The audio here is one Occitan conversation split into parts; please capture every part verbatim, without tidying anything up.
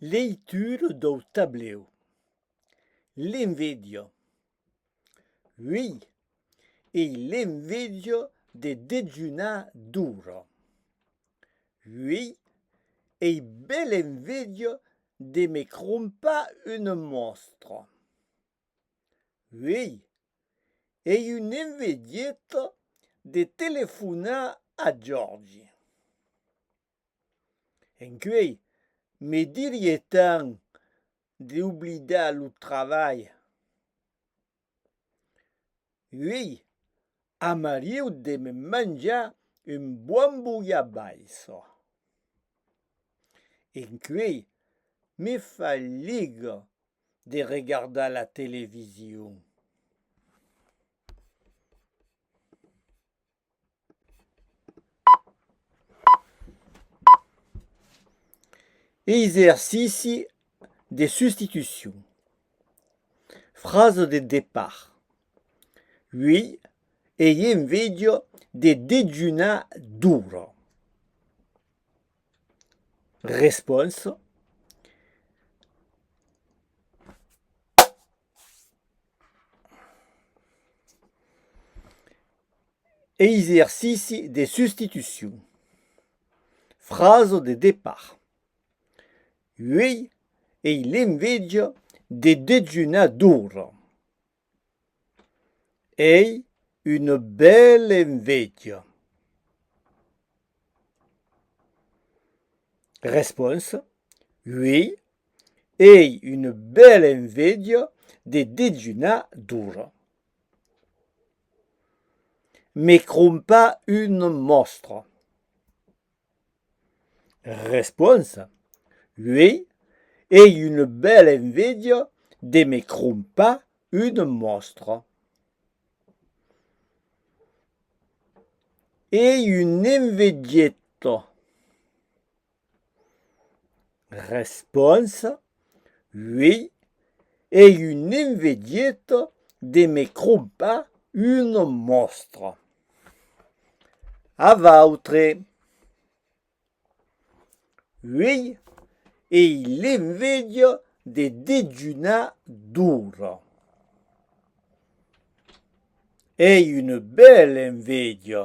Leitura dau tablèu. L'enveja. Uei, ai l'enveja de dejunar d'ora. Uei, ai bèla enveja de me crompar una mòstra. Uei, ai una envejeta de telefonar a Jòrgi. Encuei, me diriá tant d'oblidar lo trabalh. Uei, amariáu de me manjar un bon bolhabaissa. Encuei, me fa liga de regardar la television. Exercici de substitucion. Frasa de depart. Uei, ai enveja de dejunar d'ora. Responsa. Exercici de substitucion. Frasa de depart. Uei, ai l'enveja de dejunar d'ora. Ai una bèla enveja. Responsa. Uei, ai una bèla enveja de dejunar d'ora. Me crompar una mòstra. Responsa. Uei, ai una bèla enveja de me crompar una mòstra. Ai una envejeta. Responsa. Uei, ai una envejeta de me crompar una mòstra. A vautre. Uei, ai l'enveja de dejunar d'ora. Ai una bèla enveja.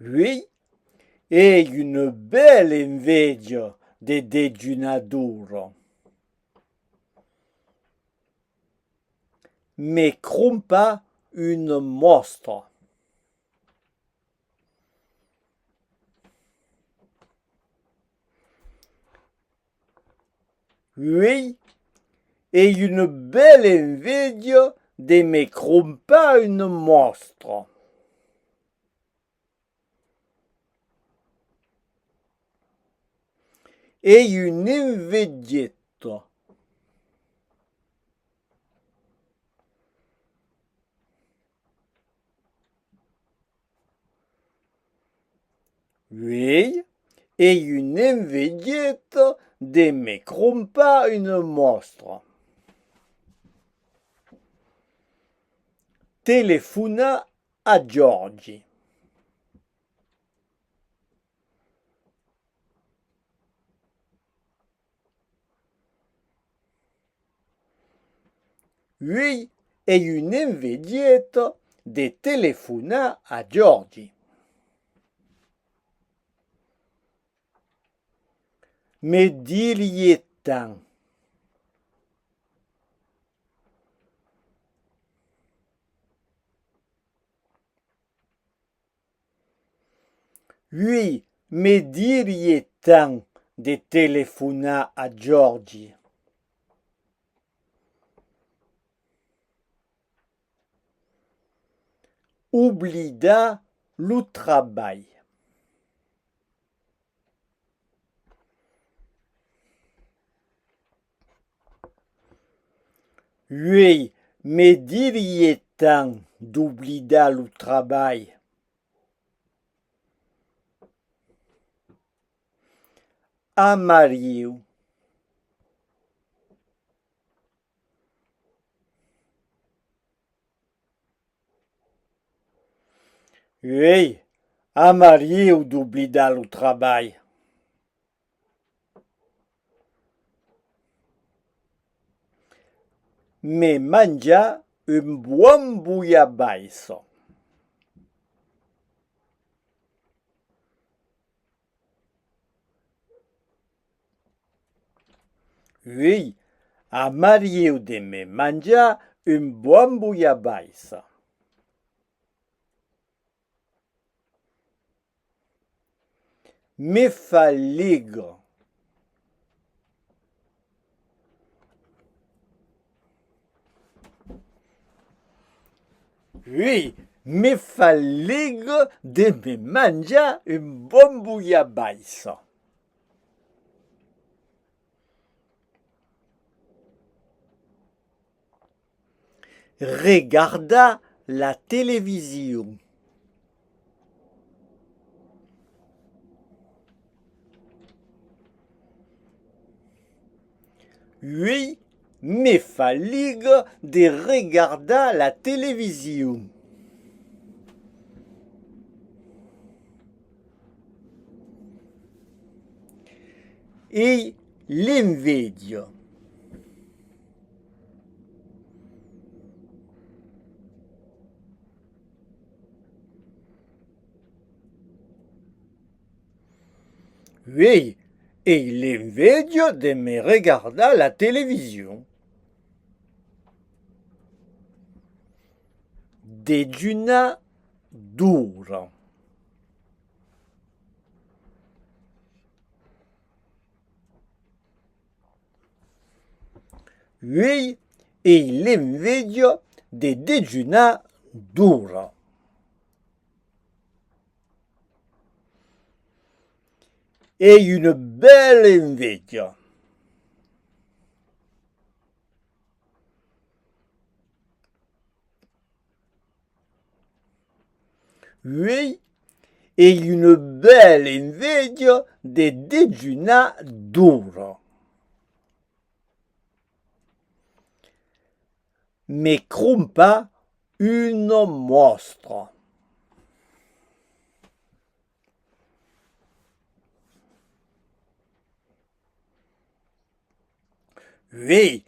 Uei, ai una bèla enveja de dejunar d'ora. Me crompar una mòstra. Uei, ai una bèla enveja de me crompar una mòstra. Ai una envejeta. Uei, ai una envejeta de me crompar una mòstra. Telefonar a Jòrgi. Uei, ai una envejeta de telefonar a Jòrgi. Me diriá tant. Uei, me diriá tant de telefonar a Jòrgi. Oblidar lo trabalh. Uei, me diriá tant d'oblidar lo trabalh. Amariáu. Uèi, a Mariu d'oblidar lo trabalh. Me manjar un bon bolhabaissa. Uèi, a Mariu de me manjar un bon bolhabaissa. Me faliga. Uèi, me faliga de me manjar un bon bolhabaissa. Regardar la television. Uèi, me faliga de regardar la television. Ai l'enveja. Uèi, ai l'enveja de me regardar la television. Dejunar d'ora. Uèi, ai l'enveja de dejunar d'ora. Ai una bèla enveja. Uèi, ai una bèla enveja de dejunar d'ora. Me crompar una mòstra. Uèi,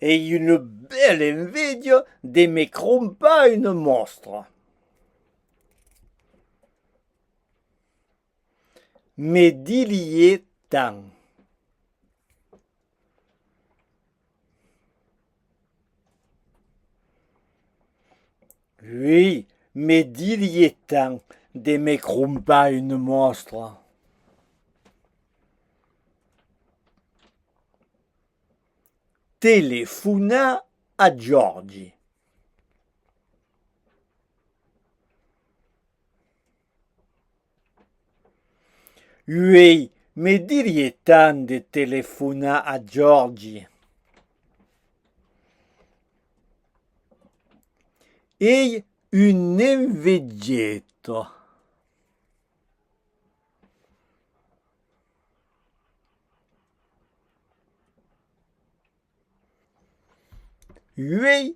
ai una bèla enveja de me crompar una mòstra. Me dilie tant. Uèi, me dilie tant de me crompar una mòstra. Telefonar a Jòrgi. Uèi, me dilie tant de telefonar a Jòrgi. Ai una envejeta. Uèi,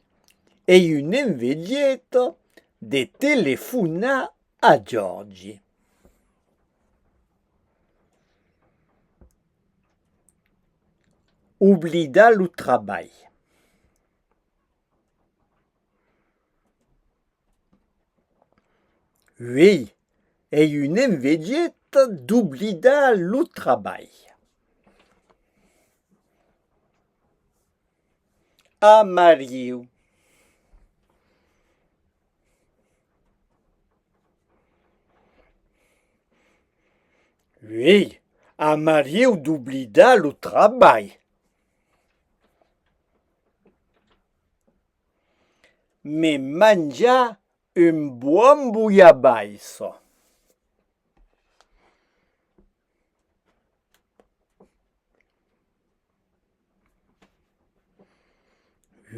ai una envejeta de telefonar a Jòrgi. Oblidar lo trabalh. Uèi, ai una envejeta d'oblidar lo trabalh. A Mariu. Uèi, a Mariu d'oblidar lo trabalh. Me manjar un bon bolhabaissa.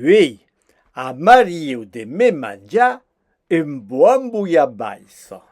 Uèi, a Mariu de me manjar un bon bolhabaissa.